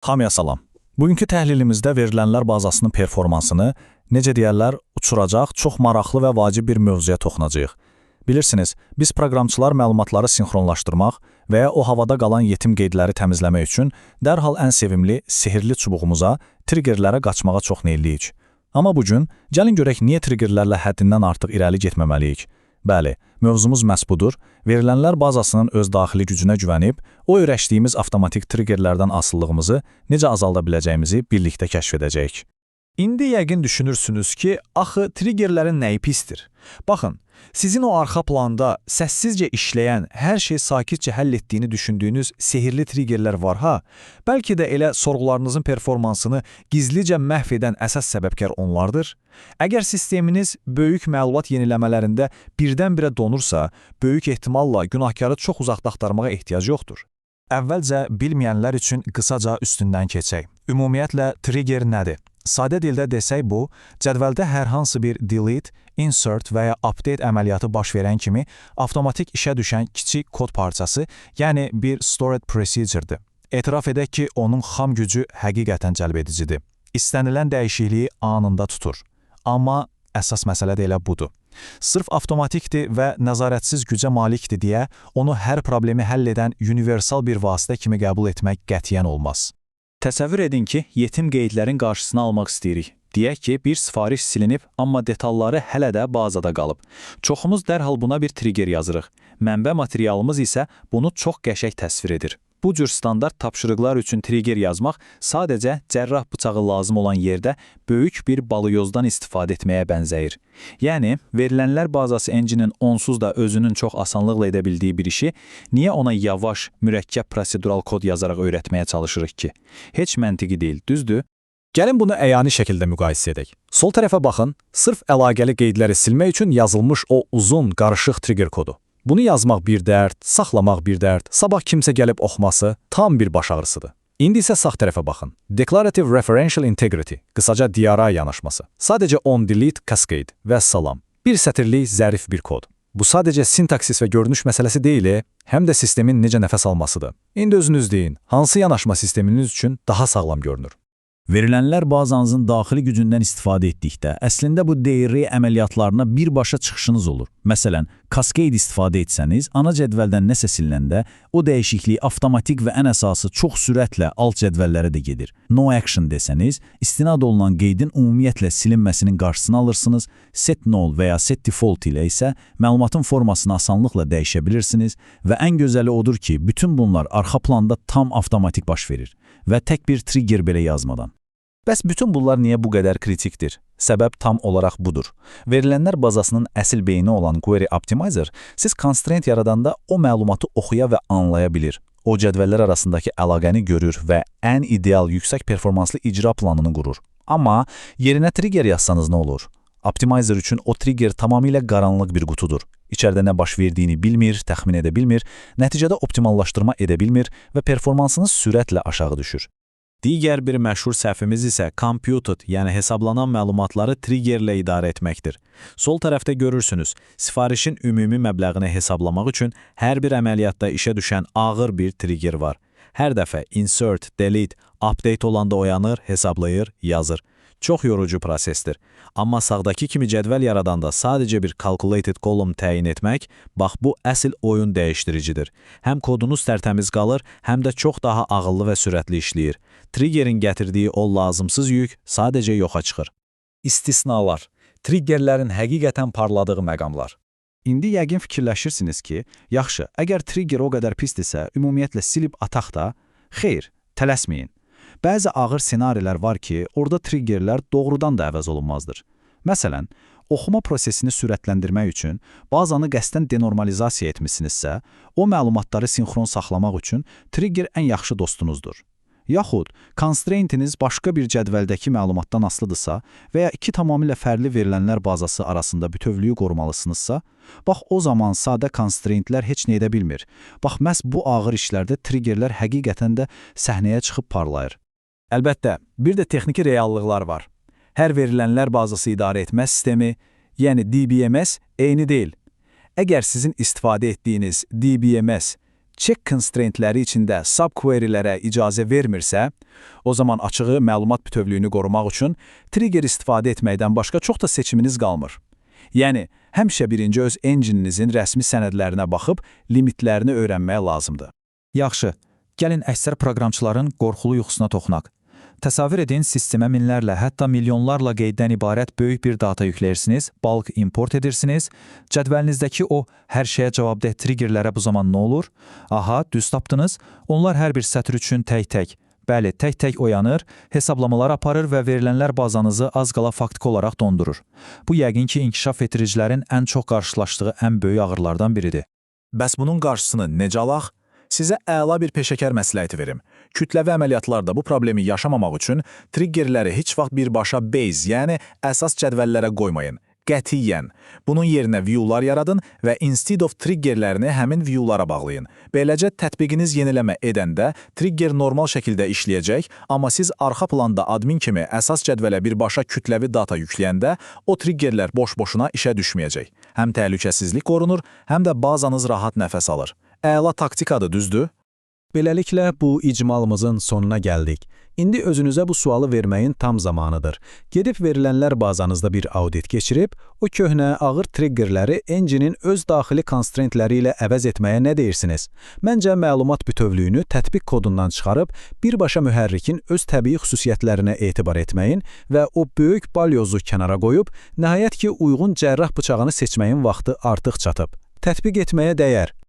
Hamıya salam. Bugünkü təhlilimizdə verilənlər bazasının performansını, necə deyərlər, uçuracaq çox maraqlı və vacib bir mövzuya toxunacağıq. Bilirsiniz, biz proqramçılar məlumatları sinxronlaşdırmaq və ya o havada qalan yetim qeydləri təmizləmək üçün dərhal ən sevimli, sehirli çubuğumuza, triggerlərə qaçmağa çox meyilliyik. Amma bu gün gəlin görək niyə triggerlərlə həddindən artıq irəli getməməliyik. Bəli, mövzumuz məhz budur. Verilənlər bazasının öz daxili gücünə güvənib, o öyrəşdiyimiz avtomatik triggerlərdən asılılığımızı necə azalda biləcəyimizi birlikdə kəşf edəcəyik. İndi yəqin düşünürsünüz ki, axı triggerlərin nəyi pisdir? Baxın, sizin o arxa planda səssizcə işləyən, hər şey sakitcə həll etdiyini düşündüyünüz sehirli triggerlər var ha, bəlkə də elə sorğularınızın performansını gizlicə məhv edən əsas səbəbkar onlardır. Əgər sisteminiz böyük məlumat yeniləmələrində birdən-birə donursa, böyük ehtimalla günahkarı çox uzaqda axtarmağa ehtiyac yoxdur. Əvvəlcə bilməyənlər üçün qısaca üstündən keçək. Ümumiyyətlə, trigger nədir? Sadə dildə desək bu, cədvəldə hər hansı bir delete, insert və ya update əməliyyatı baş verən kimi avtomatik işə düşən kiçik kod parçası, yəni bir stored procedure-dir. Etiraf edək ki, onun xam gücü həqiqətən cəlb edicidir. İstənilən dəyişikliyi anında tutur. Amma əsas məsələ də elə budur. Sırf avtomatikdir və nəzarətsiz gücə malikdir deyə onu hər problemi həll edən universal bir vasitə kimi qəbul etmək qətiyyən olmaz. Təsəvvür edin ki, yetim qeydlərin qarşısını almaq istəyirik. Deyək ki, bir sifariş silinib, amma detalları hələ də bazada qalıb. Çoxumuz dərhal buna bir trigger yazırıq. Mənbə materialımız isə bunu çox qəşəng təsvir edir. Bu cür standart tapşırıqlar üçün trigger yazmaq sadəcə cərrah bıçağı lazım olan yerdə böyük bir balyozdan istifadə etməyə bənzəyir. Yəni, verilənlər bazası engine-in onsuz da özünün çox asanlıqla edə bildiyi bir işi niyə ona yavaş, mürəkkəb prosedural kod yazaraq öyrətməyə çalışırıq ki? Heç məntiqi deyil, düzdür? Gəlin bunu əyani şəkildə müqayisə edək. Sol tərəfə baxın, sırf əlaqəli qeydləri silmək üçün yazılmış o uzun, qarışıq trigger kodu. Bunu yazmaq bir dərd, saxlamaq bir dərd, sabah kimsə gəlib oxuması tam bir baş ağrısıdır. İndi isə sağ tərəfə baxın. Declarative Referential Integrity, qısaca DRI yanaşması. Sadəcə on delete cascade, vəssalam. Bir sətirlik zərif bir kod. Bu sadəcə sintaksis və görünüş məsələsi deyil, həm də sistemin necə nəfəs almasıdır. İndi özünüz deyin, hansı yanaşma sisteminiz üçün daha sağlam görünür? Verilənlər bazanızın daxili gücündən istifadə etdikdə, əslində bu DRI əməliyyatlarına birbaşa çıxışınız olur. Məsələn, Cascade istifadə etsəniz, ana cədvəldən nəsə silinəndə o dəyişiklik avtomatik və ən əsası çox sürətlə alt cədvəllərə də gedir. No action desəniz, istinad olunan qeydin ümumiyyətlə silinməsinin qarşısını alırsınız. Set null və ya set default ilə isə məlumatın formasını asanlıqla dəyişə bilirsiniz və ən gözəli odur ki, bütün bunlar arxa planda tam avtomatik baş verir və tək bir trigger belə yazmadan. Bəs bütün bunlar niyə bu qədər kritikdir? Səbəb tam olaraq budur. Verilənlər bazasının əsl beyni olan Query Optimizer siz constraint yaradanda o məlumatı oxuya və anlaya bilir. O cədvəllər arasındakı əlaqəni görür və ən ideal yüksək performanslı icra planını qurur. Amma yerinə trigger yazsanız nə olur? Optimizer üçün o trigger tamamilə qaranlıq bir qutudur. İçəridə nə baş verdiyini bilmir, təxmin edə bilmir, nəticədə optimallaşdırma edə bilmir və performansınız sürətlə aşağı düşür. Digər bir məşhur səhvimiz isə computed, yəni hesablanan məlumatları triggerlə idarə etməkdir. Sol tərəfdə görürsünüz, sifarişin ümumi məbləğini hesablamaq üçün hər bir əməliyyatda işə düşən ağır bir trigger var. Hər dəfə insert, delete, update olanda oyanır, hesablayır, yazır. Çox yorucu prosesdir. Amma sağdakı kimi cədvəl yaradanda sadəcə bir calculated column təyin etmək, bax bu əsl oyun dəyişdiricidir. Həm kodunuz tərtəmiz qalır, həm də çox daha ağıllı və sürətli işləyir. Triggerin gətirdiyi o lazımsız yük sadəcə yoxa çıxır. İstisnalar, triggerlərin həqiqətən parladığı məqamlar. İndi yəqin fikirləşirsiniz ki, yaxşı, əgər trigger o qədər pisdirsə, ümumiyyətlə silib ataq da. Xeyr, tələsməyin. Bəzi ağır ssenarilər var ki, orada triggerlər doğrudan da əvəz olunmazdır. Məsələn, oxuma prosesini sürətləndirmək üçün bazanı qəsdən denormalizasiya etmisinizsə, o məlumatları sinxron saxlamaq üçün trigger ən yaxşı dostunuzdur. Yaxud constraint-iniz başqa bir cədvəldəki məlumatdan asılıdırsa və ya iki tamamilə fərqli verilənlər bazası arasında bütövlüyü qorumalısınızsa, bax o zaman sadə constraint-lər heç nə edə bilmir. Bax məhz bu ağır işlərdə triggerlər həqiqətən də səhnəyə çıxıb parlayır. Əlbəttə, bir də texniki reallıqlar var. Hər verilənlər bazası idarə etmə sistemi, yəni DBMS eyni deyil. Əgər sizin istifadə etdiyiniz DBMS check constraint-ləri içində subquery-lərə icazə vermirsə, o zaman açığı məlumat bütövlüyünü qorumaq üçün trigger istifadə etməkdən başqa çox da seçiminiz qalmır. Yəni, həmişə birinci öz engine-inizin rəsmi sənədlərinə baxıb limitlərini öyrənmək lazımdır. Yaxşı, gəlin əksər proqramçıların qorxulu yuxusuna toxunaq. Təsəvvür edin, sistemə minlərlə, hətta milyonlarla qeyddən ibarət böyük bir data yükləyirsiniz, bulk import edirsiniz. Cədvəlinizdəki o hər şeyə cavabdeh triggerlərə bu zaman nə olur? Aha, düz tapdınız. Onlar hər bir sətr üçün tək-tək, bəli, tək-tək oyanır, hesablamalar aparır və verilənlər bazanızı az qala faktiki olaraq dondurur. Bu yəqin ki, inkişaf etdiricilərin ən çox qarşılaşdığı ən böyük ağrılardan biridir. Bəs bunun qarşısını necə alaq? Sizə əla bir peşəkar məsləhəti verim. Kütləvi əməliyyatlarda bu problemi yaşamamaq üçün triggerləri heç vaxt birbaşa base, yəni əsas cədvəllərə qoymayın. Qətiyyən. Bunun yerinə view-lar yaradın və instead of triggerlərini həmin view-lara bağlayın. Beləcə tətbiqiniz yeniləmə edəndə trigger normal şəkildə işləyəcək, amma siz arxa planda admin kimi əsas cədvələ birbaşa kütləvi data yükləyəndə o triggerlər boş-boşuna işə düşməyəcək. Həm təhlükəsizlik qorunur, həm də bazanız rahat nəfəs alır. Əla taktikadır, düzdür? Beləliklə, bu icmalımızın sonuna gəldik. İndi özünüzə bu sualı verməyin tam zamanıdır. Gedib verilənlər bazanızda bir audit keçirib, o köhnə, ağır triggerləri engine-in öz daxili constraint-ləri ilə əvəz etməyə nə deyirsiniz? Məncə, məlumat bütövlüyünü tətbiq kodundan çıxarıb, birbaşa mühərrikin öz təbii xüsusiyyətlərinə etibar etməyin və o böyük balyozu kənara qoyub, nəhayət ki, uyğun cərrah bıçağını seçməyin vaxtı artıq çatıb. Tətbiq etməyə dəyər.